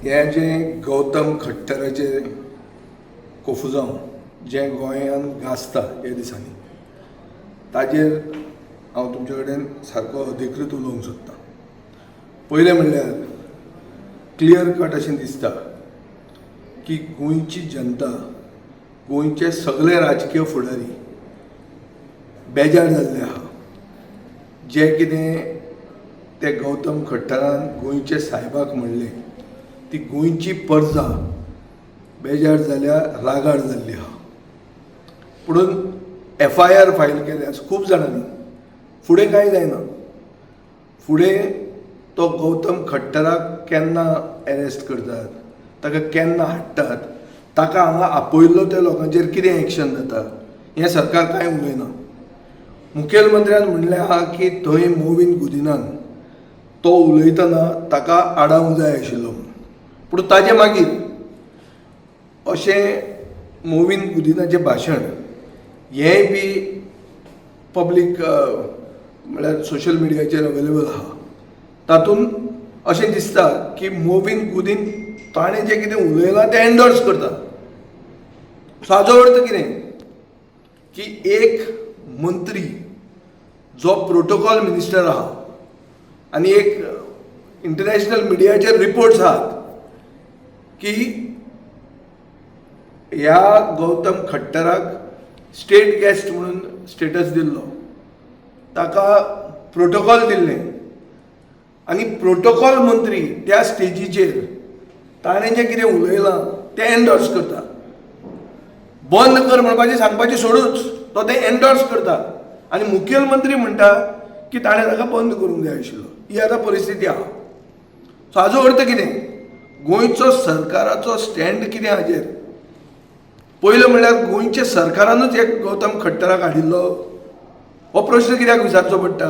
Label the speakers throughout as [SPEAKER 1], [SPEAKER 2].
[SPEAKER 1] हें जें गौतम खट्टराचें कोफुजांव जें गोंयांत गाजता ह्या दिसांनी, ताजेर हांव तुमचे कडेन सारको अधिकृत उलोवंक सोदतां. पयलें म्हणल्यार क्लियर कट अशें दिसता की गोंयची जनता, गोंयचे सगळे राजकीय फुडारी बेजार जाल्ले आहा. जें कितें ते गौतम खट्टरान गोंयचे सायबाक म्हणलें, ती गोंयची परजा बेजार जाल्या, रागार जाल्ली आहा. पुणून एफआयआर फायल केल्या खूब जाणांनी, फुडें कांय जायना. फुडें तो गौतम खट्टराक केन्ना एरेस्ट करतात, ताका केन्ना हाडटात, ताका हांगा आपयल्लो त्या लोकांचेर कितें एक्शन जाता, हें सरकार कांय उलयना. मुखेलमंत्र्यान म्हणलें आहा की थंय मोविन गुदिनान तो उलयतना ताका आडावंक जाय आशिल्लो म्हणून. पूण ताजे मागीर अशें मोविन गुदिनाचें भाशण हेंय बी पब्लीक म्हळ्यार सोशल मिडियाचेर अवेलेबल आहा. तातूंत अशें दिसता की मोविन गुदीन ताणें जें कितें उलयलां तें एन्डोर्स करता. सो हाजो अर्थ कितें की एक मंत्री जो प्रोटोकॉल मिनिस्टर आहा आनी एक इंटरनॅशनल मिडियाचेर रिपोर्ट्स आहात की ह्या गौतम खट्टराक स्टेट गेस्ट म्हणून स्टेटस दिल्लो, ताका प्रोटोकॉल दिल्लें आनी प्रोटोकॉल मंत्री त्या स्टेजीचेर ताणें जें कितें उलयलां तें एन्डोर्स करता. बंद कर म्हणपाचें सांगपाचें सोडूच, तो तें एन्डोर्स करता आनी मुखेलमंत्री म्हणटा की ताणें ताका बंद करूंक जाय आशिल्लो. ही आतां परिस्थिती आहा. सो हाजो अर्थ कितें, गोंयचो सरकाराचो स्टँड कितें हाजेर? पयलें म्हणल्यार गोंयच्या सरकारानूच एक गौतम खट्टराक हाडिल्लो हो प्रश्न कित्याक विचारचो पडटा?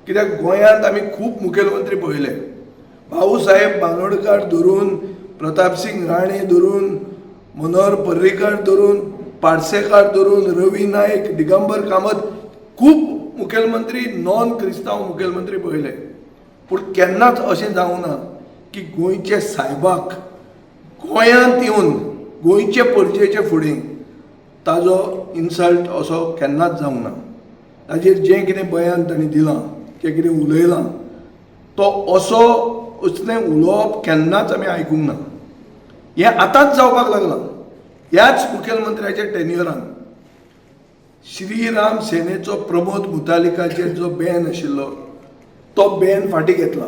[SPEAKER 1] कित्याक गोंयांत आमी खूब मुखेलमंत्री पळयले, भाऊसाहेब बांदोडकार धरून, प्रतापसिंग राणे धरून, मनोहर पर्रीकार धरून, पार्सेकार धरून, रवी नायक, दिगंबर कामत, खूब मुखेलमंत्री नॉन क्रिस्तांव मुखेलमंत्री पळयले. पूण केन्नाच अशें जावंक ना की गोंयचे सायबाक गोंयांत येवन गोंयचे परजेचे फुडें ताजो इन्सल्ट असो केन्नाच जावंक ना. ताजेर जें कितें बयान ताणें दिलां, जें कितें उलयलां, तो असो असलें उलोवप केन्नाच आमी आयकूंक ना. हें आतांच जावपाक लागलां ह्याच मुखेलमंत्र्याच्या टेन्युअरान. श्रीराम सेनेचो प्रमोद मुतालिकाचेर जो बॅन आशिल्लो तो बॅन फाटीं घेतला.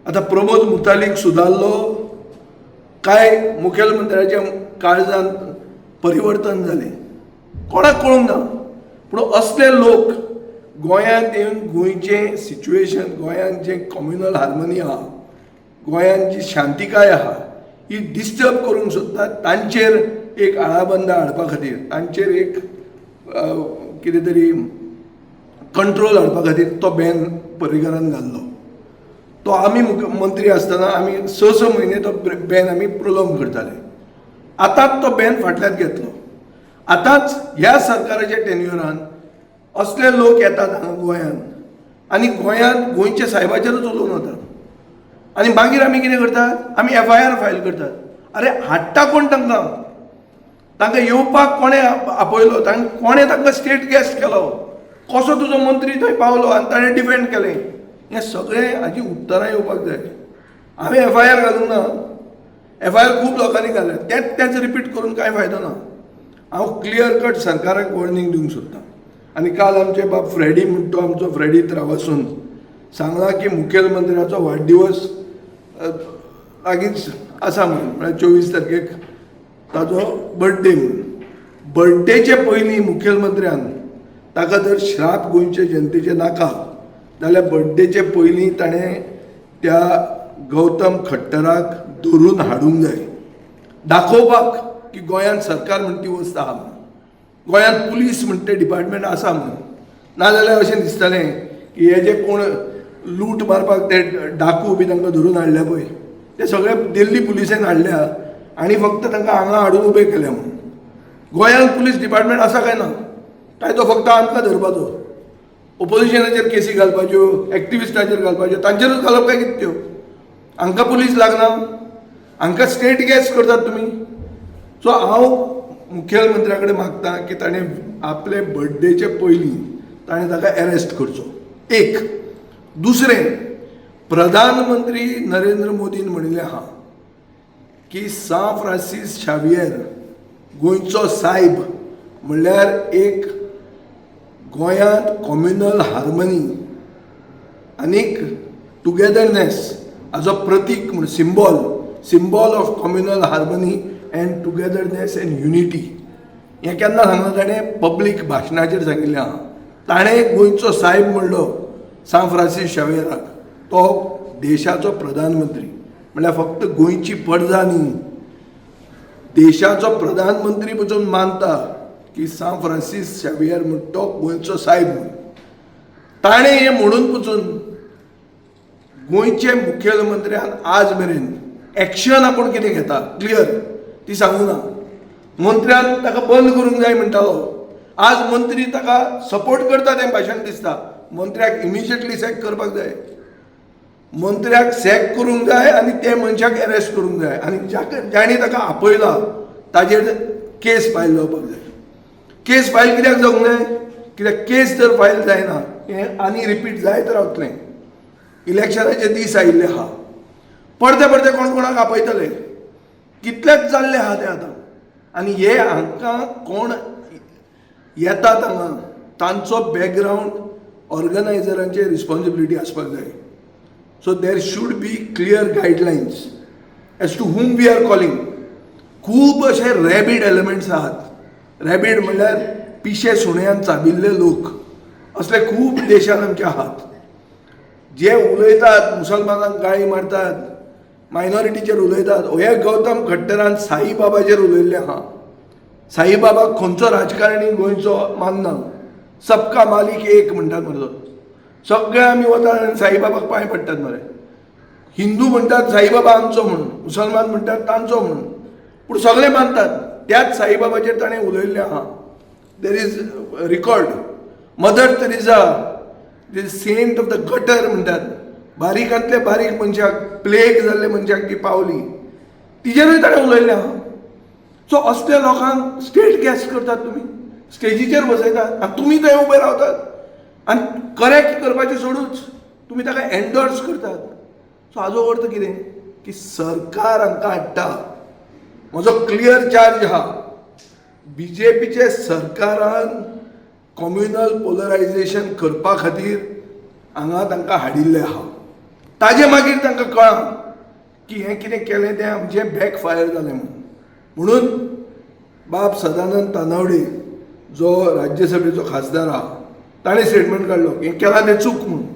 [SPEAKER 1] आतां प्रमोद मुतालीक सुदारलो काय मुखेलमंत्र्याच्या काळजान परिवर्तन जालें, कोणाक कळूंक ना. पूण असले लोक गोंयांत येवन गोंयचें सिच्युएशन, गोंयांत जें कम्युनल हार्मनी आहा, गोंयांत जी शांतिकाय आहा, ही डिस्टर्ब करूंक सोदतात. तांचेर एक आळाबंदा हाडपा खातीर, तांचेर एक कितें तरी कंट्रोल हाडपा खातीर तो बॅन पर्रीकारान घाल्लो. तो आमी मंत्री आसतना आमी 6-6 म्हयने तो बॅन आमी प्रोलोंग करताले. आतांच तो बॅन फाटल्यान घेतलो. आतांच ह्या सरकाराच्या टेन्युअरान असले लोक येतात हांगा गोंयांत आनी गोंयांत गोंयच्या सायबाचेरूच उलोवन वतात आनी मागीर आमी कितें करतात, आमी एफआयआर फायल करतात. अरे हाडटा कोण तांकां? तांकां येवपाक कोणें आपयलो? तांकां कोणें तांकां स्टेट गेस्ट केलो? कसो तुजो मंत्री थंय पावलो आनी ताणें डिफेंड केलें? हें सगळें हाजी उत्तरां येवपाक जाय. हांवें एफआयआर घालूंक ना, एफआयआर खूब लोकांनी घालें, तेंच तेंच रिपीट करून कांय फायदो ना. हांव क्लियर कट सरकाराक वॉर्निंग दिवंक सोदतां. आनी काल आमचे बाब फ्रेडी म्हणटा तो आमचो फ्रेडी त्रावासून सांगलां की मुखेलमंत्र्याचो वाडदिवस लागींच आसा म्हणून, म्हळ्यार 24 तारखेक ताजो बर्थडे म्हणून. बर्थडेचे पयलीं मुखेलमंत्र्यान ताका जर श्राप गोंयचे जनतेचे नाका जाल्यार बर्थडेचे पयलीं ताणें त्या गौतम खट्टराक धरून हाडूंक जाय, दाखोवपाक की गोंयांत सरकार म्हणटा ती वस्त आहा म्हणून, गोंयांत पुलीस म्हणटा तें डिपार्टमेंट आसा म्हणून. नाजाल्यार अशें दिसतलें की हे जे कोण लूट मारपाक ते डाकू बी तांकां धरून हाडल्या पळय, ते सगळे दिल्ली पुलिसेन हाडल्या आनी फक्त तांकां हांगा हाडून उबे केले म्हणून. गोंयांत पुलीस डिपार्टमेंट आसा काय ना? काय तो फक्त आमकां धरपाचो, ओपोजिशनाचेर केसी घालपाच्यो, एक्टिविस्टाचेर घालपाच्यो, तांचेरूच घालप काय कितें त्यो? हांकां पुलीस लागना? हांकां स्टेट गॅस्ट करतात तुमी. सो हांव मुखेलमंत्र्या कडेन मागता की ताणें आपले बर्थडेचे पयलीं ताणें ताका एरेस्ट करचो. एक. दुसरें, प्रधानमंत्री नरेंद्र मोदीन म्हणिल्लें आहा की सां फ्रांसीस शावियर गोंयचो सायब म्हणल्यार एक गोंयांत कॉम्युनल हार्मनी आनीक टुगेदरनेस हाजो प्रतीक म्हूण, symbol of communal harmony and togetherness and unity. हें केन्ना सांगलां ताणें? पब्लीक भाशणाचेर सांगिल्लें आहा. ताणें गोंयचो सायब म्हणलो सां फ्रांसीस शावियराक. तो देशाचो प्रधानमंत्री म्हणल्यार फक्त गोंयची परजा न्ही, देशाचो प्रधानमंत्री पसून मानता की सां फ्रांसीस शावियर म्हण तो गोंयचो सायब म्हूण. ताणें हें म्हणून पसून गोंयचे मुखेलमंत्र्यान आज मेरेन एक्शन आपूण कितें घेता क्लियर ती सांगूं ना. मंत्र्यान ताका बंद करूंक जाय म्हणटालो. आज मंत्री ताका सपोर्ट करता तें भाशण दिसता. मंत्र्याक इमिजिएटली सॅक करपाक जाय, मंत्र्याक सॅक करूंक जाय आनी ते मनशाक एरेस्ट करूंक जाय आनी जाणी ताका आपयला ताजेर केस फायल जावपाक जाय. केस फायल कित्याक जावंक जाय? कित्याक केस जर फायल जायना हें आनी रिपीट जायत रावतलें. इलेक्शनाचे दीस आयिल्ले आहा, परते परते कोण कोणाक आपयतले, कितलेच जाल्ले आहा ते आतां. आनी हे हांकां कोण येतात हांगा तांचो बॅकग्रावंड ऑर्गनायझरांचे रिस्पॉन्सिबिलिटी आसपाक जाय. So there should be clear guidelines as to whom we are calling. खूब अशे रॅबीड एलिमेंट्स आहात. रॅबीड म्हणल्यार पिशे सुण्यान चाबिल्ले लोक, असले खूब देशान आमचे आहात जे उलयतात, मुसलमानांक गाळी मारतात, मायनॉरिटीचेर उलयतात. हे गौतम खट्टरान साईबाबाचेर उलयल्लें आहा. साईबाबाक खंयचो राजकारणी गोंयचो मानना. सबका मालिक एक म्हणटात मरे तो. सगळे आमी वतात आनी साईबाबाक पांय पडटात मरे. हिंदू म्हणटात साईबाबा आमचो म्हणून, मुसलमान म्हणटात तांचो म्हणून, पूण सगळे मानतात. त्याच साईबाबाचेर ताणें उलयल्लें आहा. There is record. Mother Teresa, the saint of the gutter म्हणटात, बारीकांतले बारीक मनशाक, प्लेग जाल्ले मनशाक ती पावली, तिजेरूय ताणें उलयल्लें आहा. सो असल्या लोकांक स्टेट गॅस्ट करतात तुमी, स्टेजीचेर बसयतात आनी तुमी थंय उबे रावतात आनी करेक्ट करपाचें सोडूच तुमी ताका एन्डोर्स करतात. सो हाजो अर्थ कितें की सरकार हांकां हाडटा. म्हजो क्लियर चार्ज आहा, बीजेपीचे सरकारान कॉम्युनल पोलरायझेशन करपा खातीर हांगा तांकां हाडिल्लें आहा. ताजे मागीर तांकां कळ्ळां की हें कितें केलें तें आमचें बॅक फायर जालें म्हणून. म्हणून बाब सदानंद तानावडे जो राज्यसभेचो खासदार आहा ताणें स्टेटमेंट काडलो हें केलां तें चूक म्हणून.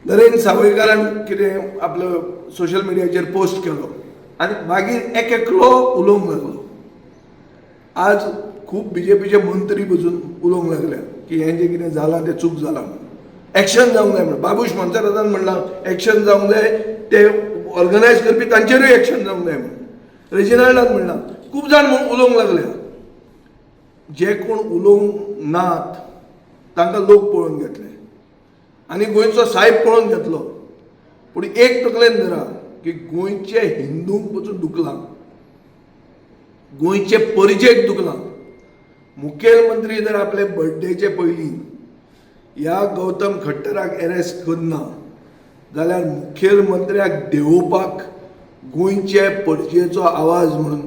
[SPEAKER 1] नरेंद्र सावयकारान कितें आपलो सोशल मिडियाचेर पोस्ट केलो आनी मागीर एक एकलो उलोवंक लागलो. आज खूब बीजेपीचे मंत्री पसून उलोवंक लागले की हें जें कितें जालां तें चूक जालां म्हणून, एक्शन जावंक जाय म्हणून. बाबूश मोन्सेरातान म्हणलां एक्शन जावंक जाय, ते ऑर्गनायज करपी तांचेरूय एक्शन जावंक जाय म्हणून. रेजिनाल्डान म्हणलां, खूब जाण म्हूण उलोवंक लागले. जे कोण उलोवंक नात तांकां लोक पळोवन घेतले आनी गोंयचो सायब पळोवन घेतलो. पूण एक तकलेन धरा की गोंयचे हिंदूंक पसून दुखलां, गोंयचे परजेक दुखलां. मुखेलमंत्री जर आपले बर्थडेचे पयलीं ह्या गौतम खट्टराक एरेस्ट करना जाल्यार मुखेलमंत्र्याक देंवोवपाक गोंयचे परजेचो आवाज म्हणून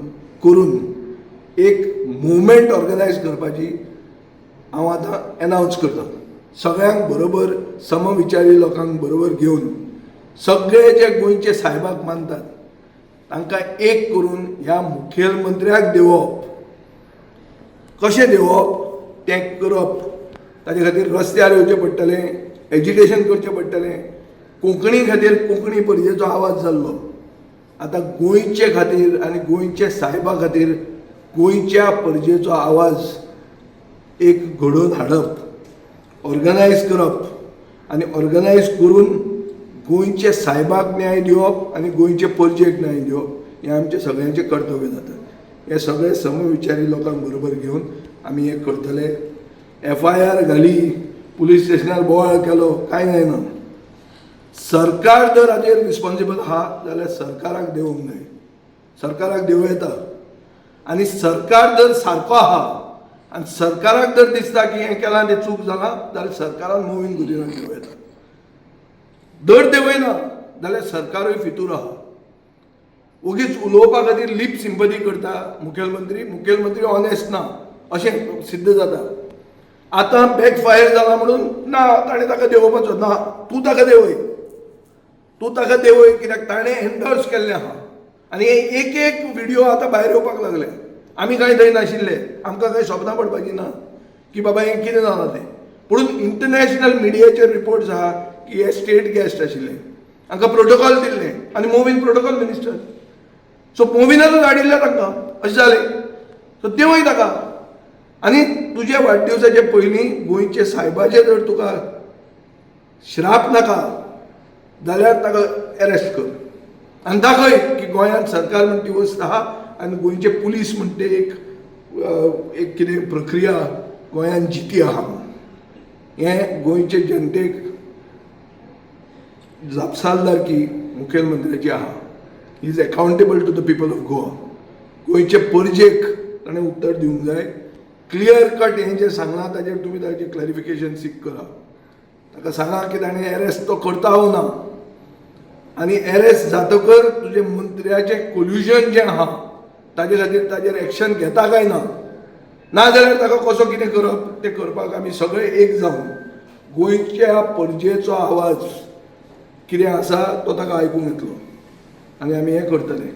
[SPEAKER 1] करून एक मुवमेंट ऑर्गनायज करपाची हांव आतां एनावन्स करतां. सगळ्यांक बरोबर, समविचारी लोकांक बरोबर घेवन, सगळे जे गोंयचे सायबाक मानतात तांकां एक करून ह्या मुखेलमंत्र्याक देंवोवप. कशें देंवोवप तें करप, ताजे खातीर रस्त्यार येवचें पडटलें, एजिटेशन करचें पडटलें. कोंकणी खातीर कोंकणी परजेचो आवाज जाल्लो, आतां गोंयचे खातीर आनी गोंयचे सायबा खातीर गोंयच्या परजेचो आवाज एक घडोवन हाडप, ऑर्गनायज करप आनी ऑर्गनायज करून गोंयचे सायबाक न्याय दिवप आनी गोंयचे परजेक न्याय दिवप हें आमचें सगळ्यांचें कर्तव्य जाता. हे सगळे समविचारी लोकांक बरोबर घेवन आमी हें करतले. एफआयआर घाली, पुलीस स्टेशनार बोवाळ केलो, कांय जायना. सरकार जर हाजेर रिस्पॉन्सिबल आहा जाल्यार सरकाराक देंवोवंक जाय, सरकाराक देंवोवं येता. आनी सरकार जर सारको आहा आनी सरकाराक जर दिसता की हें केलां तें चूक जालां जाल्यार सरकारान मॉवीन गुदिन्होक देंवोवं येता. जर देंवयना जाल्यार सरकारूय फितूर आहा. ओगीच उलोवपा खातीर लिप सिंपती करता मुखेलमंत्री. मुखेलमंत्री ऑनेस्ट ना अशें सिद्ध जाता. आतां बॅक फायर जाला म्हणून ना ताणें ताका देंवोवपाचो ना, तूं ताका देंवय, तूं ताका देंवय, कित्याक ताणें एन्डोर्स केल्लें आहा. आनी हे एक एक व्हिडियो आतां भायर येवपाक लागले. आमी कांय थंय नाशिल्ले, आमकां कांय सपनां पडपाची ना की बाबा हें कितें जालां तें. पूण इंटरनॅशनल मिडियाचेर रिपोर्ट्स आहा की हे स्टेट गेस्ट आशिल्ले, हांकां प्रोटोकॉल दिल्ले आनी मोवीन प्रोटोकॉल मिनिस्टर, सो मोविनानूच हाडिल्ले तांकां, अशें जालें. सो देंवय ताका. आनी तुज्या वाडदिवसाचे पयलीं गोंयचे सायबाचे जर तुका श्राप नाका जाल्यार ताका एरेस्ट कर आनी दाखय की गोंयांत सरकार म्हण ती वस्त आहा आनी गोंयचे पुलीस म्हण ते एक एक कितें प्रक्रिया गोंयांत जिती आहा म्हणून. हें गोंयचे जनतेक जापसालदारकी मुखेलमंत्र्याची आहा. He is accountable to the people of Goa. गोंयचे परजेक ताणें उत्तर दिवंक जाय. क्लियर कट हें जें सांगलां ताजेर तुमी ताजें क्लॅरिफिकेशन सीक करा. ताका सांगा की ताणें एरेस्ट तो करता वो ना, आनी एरेस्ट जातकर तुजें मंत्र्याचें कोल्युजन जें आहा ताजे खातीर ताजेर एक्शन घेता काय ना, ना जाल्यार ताका कसो कितें करप तें करपाक आमी सगळे एक जावन गोंयच्या परजेचो आवाज कितें आसा तो ताका आयकूंक येतलो आनी आमी हें करतले.